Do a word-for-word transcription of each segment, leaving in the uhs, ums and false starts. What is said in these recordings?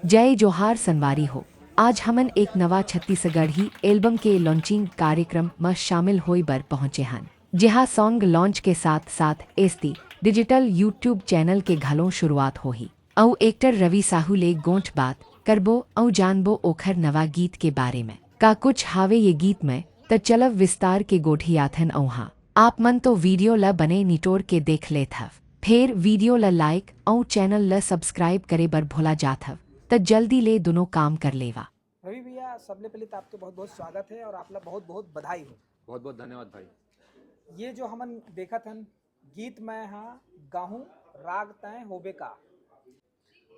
जय जोहार संगवारी हो। आज हमन एक नवा छत्तीसगढ़ी एल्बम के लॉन्चिंग कार्यक्रम म शामिल होय बर पहुंचे हन, जेहा सॉन्ग लॉन्च के साथ साथ एसटी डिजिटल YouTube चैनल के घलो शुरुआत होही। अउ एक्टर रवि साहू ले गोठ बात करबो अउ जानबो ओखर नवा गीत के बारे में। का कुछ हावे ये गीत में, त चलव विस्तार के गोठियाथन। अउ हाँ, आप मन तो वीडियो ल बने निटोर के देख लेत हव, फेर वीडियो ल लाइक अउ चैनल ल सब्सक्राइब करे बर भुला जात हव, त जल्दी ले दुनो काम कर लेवा। रवि भैया, सबले पहले तो आपके बहुत बहुत स्वागत है और आपला बहुत बहुत बधाई हो। बहुत बहुत धन्यवाद भाई। ये जो हमन देखत हन गीत मैं हाँ गाहूँ राग तय होबे का।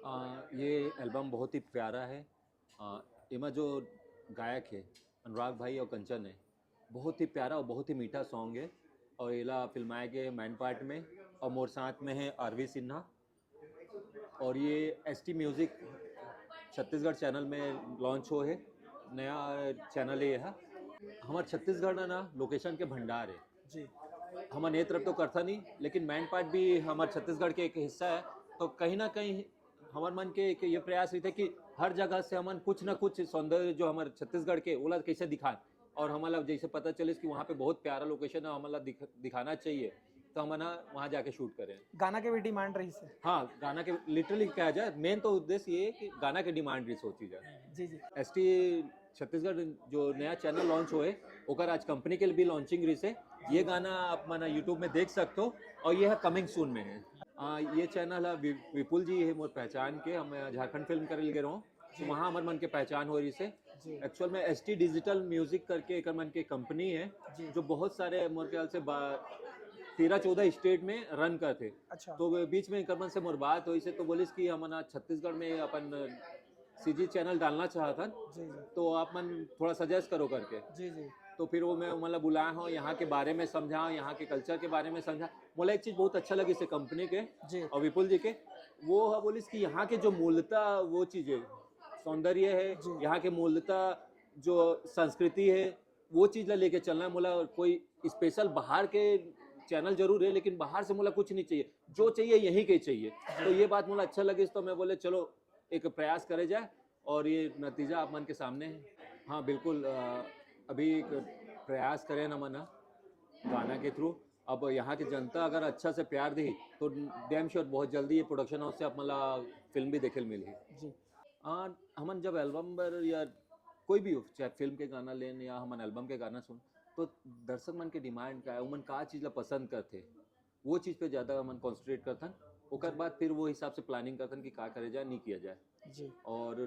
आ, ये एल्बम बहुत ही प्यारा है। आ, एमा जो गायक है अनुराग भाई और कंचन है, बहुत ही प्यारा और बहुत ही मीठा सॉन्ग है। और एला फिल्माए गए मैन पार्ट में और मोर साथ में है आरवी सिन्हा। और ये एसटी म्यूजिक छत्तीसगढ़ चैनल में लॉन्च हो है, नया चैनल है यह। हमार छत्तीसगढ़ ना लोकेशन के भंडार है। जी। हमन ए तरफ तो करता नहीं, लेकिन मैन पार्ट भी हमार छत्तीसगढ़ के एक हिस्सा है। तो कहीं ना कहीं हमार मन के एक ये प्रयास रहिथे कि हर जगह से हमन कुछ ना कुछ सौंदर्य जो हमार छत्तीसगढ़ के ओला कैसे दिखाएं, और हमला जैसे पता चलिस कि वहाँ पे बहुत प्यारा लोकेशन है, हमला दिख, दिखाना चाहिए, तो हमन ह वहाँ जाके शूट करें। गाना के भी डिमांड रहिस है। हाँ, गाना के लिटरली कहा जाए, मेन तो उद्देश्य ये है कि गाना के डिमांड रहिस हो चीज है। जी जी। एसटी छत्तीसगढ़ जो नया चैनल लॉन्च होए, ओकर आज कंपनी के भी लॉन्चिंग रहिस है। ये गाना आप मन यूट्यूब में देख सकते हो और ये है कमिंग सून में है। आ, ये चैनल है वि-, विपुल जी है मोर पहचान के, हम झारखंड फिल्म करे लगे रहो, तो वहाँ हमर मन के पहचान हो रहिस है। जी। एक्चुअल में एसटी डिजिटल म्यूजिक करके एकर मन के कंपनी है, जी। जो बहुत सारे मोर ख्याल से बा-, तेरह चौदह स्टेट में रन करते। अच्छा। तो वे बीच में एकर मन से मोर बात होइस है, तो बोलिस कि हमन आज छत्तीसगढ़ में अपन सीजी चैनल डालना चाहत हन, जी जी। तो आप मन थोड़ा सजेस्ट करो करके। जी जी। तो फिर वो मैं मतलब बुलाया हूँ, यहाँ के बारे में समझा, यहाँ के कल्चर के बारे में समझा। मोला एक चीज़ बहुत अच्छा लगी इसे कंपनी के जी। और विपुल जी के, वो है बोलिस कि यहाँ के जो मूलता वो चीज़ें सौंदर्य है, जी। यहाँ के मूलता जो संस्कृति है, वो चीज़ ला लेके चलना है। मोला कोई स्पेशल बाहर के चैनल जरूर है, लेकिन बाहर से मोला कुछ नहीं चाहिए, जो चाहिए यहीं के चाहिए। तो ये बात मोला अच्छा लगिस, तो मैं बोले चलो एक प्रयास करे जाए और ये नतीजा आप मन के सामने है। हाँ बिल्कुल, अ, अभी एक प्रयास करें ना मन ह गाना के थ्रू। अब यहाँ की जनता अगर अच्छा से प्यार दी तो डैम श्योर बहुत जल्दी ये प्रोडक्शन हाउस से आप मन ला फिल्म भी देखे ल मिलही। जी। हाँ, हमन जब एल्बम बर या कोई भी हो, चाहे फिल्म के गाना लेन या हमन एल्बम के गाना सुन, तो दर्शक मन के डिमांड का है, उमन का चीज़ ला पसंद करथे, वो चीज़ पे ज़्यादा हमन कॉन्सेंट्रेट करथन। ओकर बाद फिर वो हिसाब से प्लानिंग करथन कि का करे जाए, नहीं किया जाए। जी। और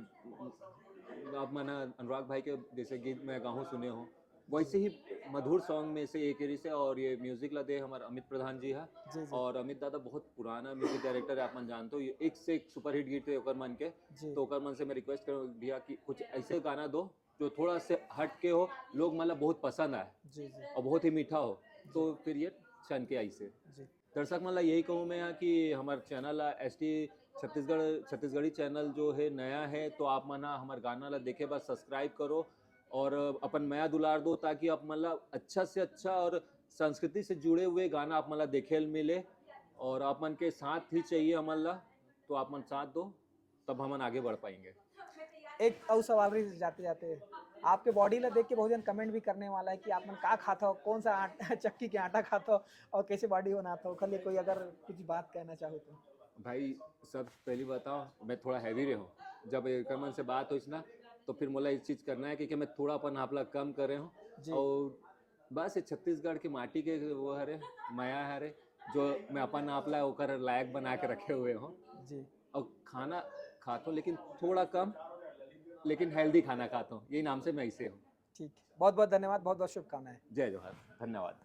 आप मन अनुराग भाई के जैसे गीत मैं गाहूँ सुने हो, वैसे ही मधुर सॉन्ग में से एक रहिस है। और ये म्यूजिक ला दे हमारे अमित प्रधान जी है। जी जी। और अमित दादा बहुत पुराना म्यूजिक डायरेक्टर है, आप मन जानते हो, ये एक से एक सुपरहिट गीत है ओकर मन के। जी। तो ओकर मन से मैं रिक्वेस्ट करूँ भैया कि कुछ ऐसे गाना दो जो थोड़ा से हट के हो, लोग मतलब बहुत पसंद आए जी जी। और बहुत ही मीठा हो, तो फिर ये छन के आइस है। जी। दर्शक मन ला यही कहूँ मैं यहाँ कि हमारे channel ST Chhattisgarh, Chhattisgarhi channel जो है नया है, तो आप मन ह हमारे गाना ला देखे बर सब्सक्राइब करो और अपन मया दुलार दो, ताकि आप मन ला अच्छा से अच्छा और संस्कृति से जुड़े हुए गाना आप मन ला देखे ल मिले। और आप मन के साथ ही चाहिए हमन ला, तो आप मन साथ दो, तब हमन आगे बढ़ पाएंगे। एक अउ सवाल रही जाते जाते, आपके बॉडी ला देख के बहुत जन कमेंट भी करने वाला है कि आप मन का खात हो, कौन सा आटा, चक्की के आटा खात हो और कैसे बॉडी बनात हो, ओकर लिए कोई अगर कुछ बात कहना चाहो तो। भाई, सब पहली बताओ, मैं थोड़ा हैवी रहे हूँ। जब एकर मन से बात होइस ना, तो फिर मोला इस चीज़ करना है, क्योंकि मैं थोड़ा अपन आप ला कम करे हूँ। जी। और बस ये छत्तीसगढ़ के माटी के वो हरे, मया हरे, जो मैं अपन आप ला ओकर लायक बना के रखे हुए हूँ। जी। और खाना खात हूँ, लेकिन थोड़ा कम, लेकिन हेल्दी खाना खात हूँ। यही नाम से मैं ऐसे हूँ। ठीक, बहुत बहुत धन्यवाद, बहुत बहुत शुभकामनाएं। जय जोहार, धन्यवाद।